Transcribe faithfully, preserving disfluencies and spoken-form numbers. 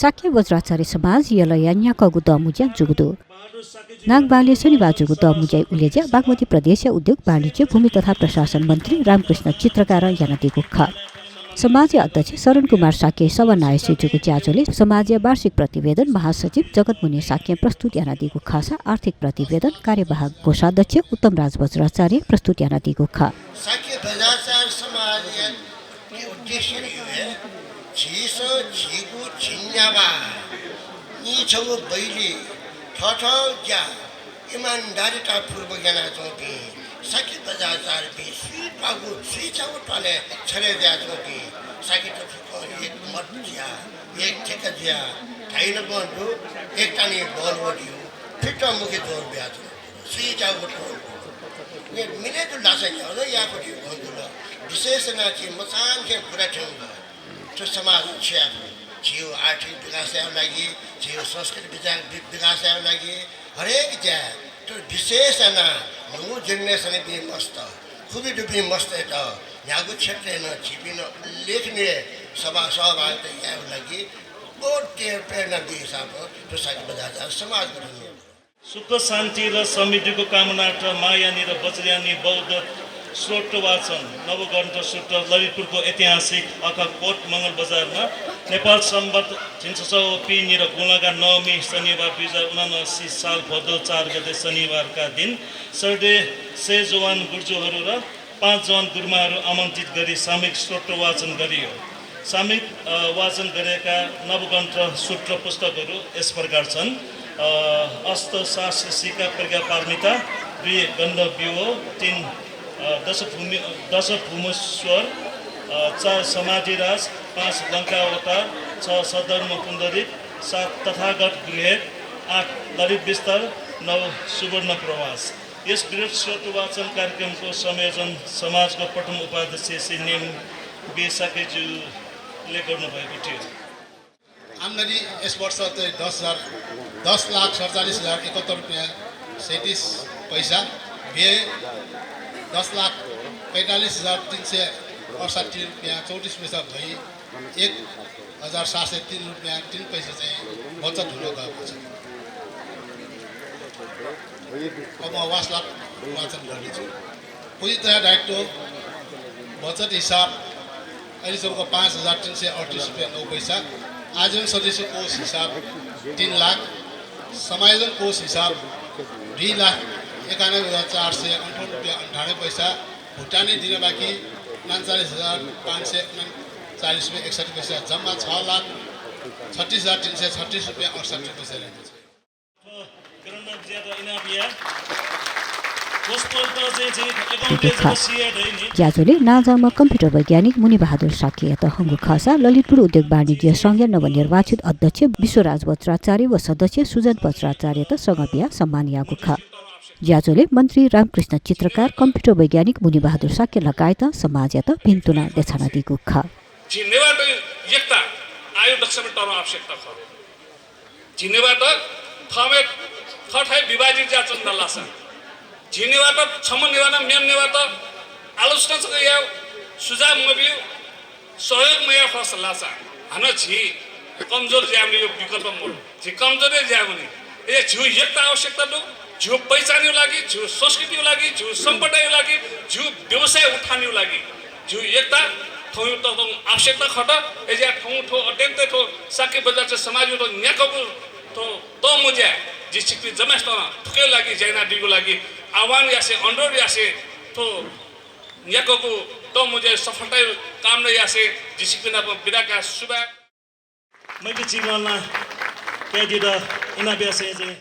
शाक्य वज्राचार्य समाज यलया न्याकःगु दँमुँज्या जूगु दु। नागबहालय् शनिबाः जूगु दँमुँज्याया उलेज्या बागमती प्रदेशया उद्योग, वाणिज्य, भूमि तथा प्रशासन मन्त्री रामकृष्ण चित्रकारं यानादीगु खः। समाजया अध्यक्ष शरण कुमार शाक्यया सभानायःसय् जूगु ज्याझ्वलय् समाजया वार्षिक प्रतिवेदन महासचिव जगतमुनि शाक्यं प्रस्तुत यानादीगु खःसा आर्थिक प्रतिवेदन कार्यवाहक कोषाध्यक्ष उत्तमराज वज्राचार्यं प्रस्तुत यानादीगु खः। शाक्य वज्राचार्य समाजया उद्देश्य हे झीसं झीगु झिंन्याम्ह नीछगू बैली थःथःगु ज्या इमानदारितापूर्वक यानाच्वंपिं शाक्य वज्राचार्यपिं सुइपागु सुइचागु त्वालय् छ्यले जुयाच्वंपिं शाक्यत फुक्कं एक मत जुयाः, एक ठेका जुयाः धाइनपं दु, एकता नं बलवती हो, फिट मुखे जोर बियाच्वंपिं सुइचागु त्वालय् मिले दु लासा न्ह्यः याःपट्टि वंगु ला विशेष यानाः झी मचांनिसें पुरा थ्यंगु ला। थ्व समाजं छु याये फु? झीगु आर्थिक विकासया लागि, झीगु संस्कृति विचा-, वि-, विकासया लागि हरेक ज्या थ्व विशेष यानाः न्हूगु generation-पिं मस्त, खुबी दुपिं मस्तय्त न्ह्यागु क्षेत्रय् नं झीपिं नं उल्लेखनीय सभा सहभागिता यायेगु लागि बहुत प्रे-, प्रेरणा बी हिसाबं थ्व शाक्य वज्राचार्य समाज गठन याये। सुख शान्ति र समृद्धिको कामनार्थ मायानी र वज्रयानी बौद्ध श्लोक वाचन नवग्रन्थ सूत्र ललितपुरको ऐतिहासिक आखा कोट मंगल बजारमा नेपाल संवत् झिंछसः व पीनिदँ गुंलागा नवमी शनिबार दुई हजार उनासी साल भदौ चार गते शनिबारका दिन श्रद्धेय सय जवान गुर्जुहरू र पाँच जवान गुरुमाहरू आमन्त्रित गरी सामूहिक श्लोक वाचन गरियो। सामूहिक, अ, वाचन गरेका नवग्रन्थ सूत्र पुस्तकहरू यस प्रकार छन्। अ, अष्टशास्त्र सिक्का प्रज्ञा पारमिता, दुई गन्धव्यूह, तीन, अ, दशभूमि-, दशभूमेश्वर, अ, चार समाधिराज, पाँच लंकावतार, छ सद्धर्म पुण्डरीक, सात तथागत गृहेत, आठ ललित विस्तार, नौ सुवर्ण प्रवास। यस बृहत् श्लोक वाचन कार्यक्रमको संयोजन समाजको प्रथम उपाध्यक्ष श्री नेम बी शाक्यज्यूले गर्नुभएको थियो। आम्दानी यस वर्ष चाहिँ दस हजार, दस लाख सतचालिस हजार एकहत्तर रुपियाँ सैँतिस पैसा, व्यय दस लाख पैँतालिस हजार तीन सय अठसट्ठी रुपियाँ चौतिस पैसा भई एक हजार सात सय तीन रुपियाँ तीन पैसा चाहिँ बचत हुन गएको छ। अब म वासलत वाचन गर्नेछु। पूर्णतया दायित्व बचत हिसाब अहिलेसम्मको पाँच हजार तीन सय अडतिस रुपियाँ नौ पैसा, आजीवन सदस्य कोष हिसाब तीन लाख, समायोजन कोष हिसाब दुई लाख एकानब्बे हजार चार सय अन्ठाउन्न रुपियाँ अन्ठानब्बे पैसा, भुक्तानी दिन बाँकी उनन्चालिस हजार पाँच सय उनन्चालिस रुपियाँ एकसट्ठी पैसा, जम्मा छ लाख छत्तिस हजार तीन सय छत्तिस रुपियाँ अठसट्ठी पैसा रहेको छ। ज्याझ्वलय् नांजाःम्ह कम्प्युटर वैज्ञानिक मुनिबहादुर शाक्ययात हंगु खःसा ललितपुर उद्योग वाणिज्य संघया नवनिर्वाचित अध्यक्ष विश्वराज वज्राचार्य व सदस्य सुजन वज्राचार्ययात सगं बियाः सम्मान याःगु खः। ज्याझ्वलय् मन्त्री रामकृष्ण चित्रकार, कम्प्युटर वैज्ञानिक मुनिबहादुर शाक्य लगायतं समाजयात भिन्तुना देछानादीगु खः। झी नेवाःत एकता आयो दक्वसिबें तःधंगु आवश्यकता खः। झी नेवाःत थःम्हं थःथाय् विभाजित जुयाच्वंगु लासा, झी नेवाःत छम्ह नेवाः नं मेम्ह नेवाःत आलोचना जक याये, सुझाव मबिये, सहयोग मयाये फुसा लासा हानं झी कमजोर जुयावनीगु विकल्प मदु। झी कमजोर हे जुयावनी। अय्‌जुयाः झीगु एकता आवश्यकता दु। झीगु पहिचानया लागि, झीगु संस्कृतिया लागि, झीगु सम्पदाया लागि, झीगु व्यवसाय उत्थानया लागि झीगु एकता थौंया तःधंगु आवश्यकता खः। अय्‌जुयाः थौं थ्व अत्यन्तय् थ्व शाक्य वज्राचार्य समाजया थ्व न्याकःगु थ्व तःमुँज्याय् जि छिकपिं जम्मासितं थुकिया लागि ज्या यानादीगु लागि आह्वान यासें, अनुरोध यासें थ्व न्याकःगु तःमुँज्याय् सफलताया कामना यासें जि छिकपिं नाप बिदा काये। सुभाय्। मेगु चिकं ला कयादीत इनाप यासें जिं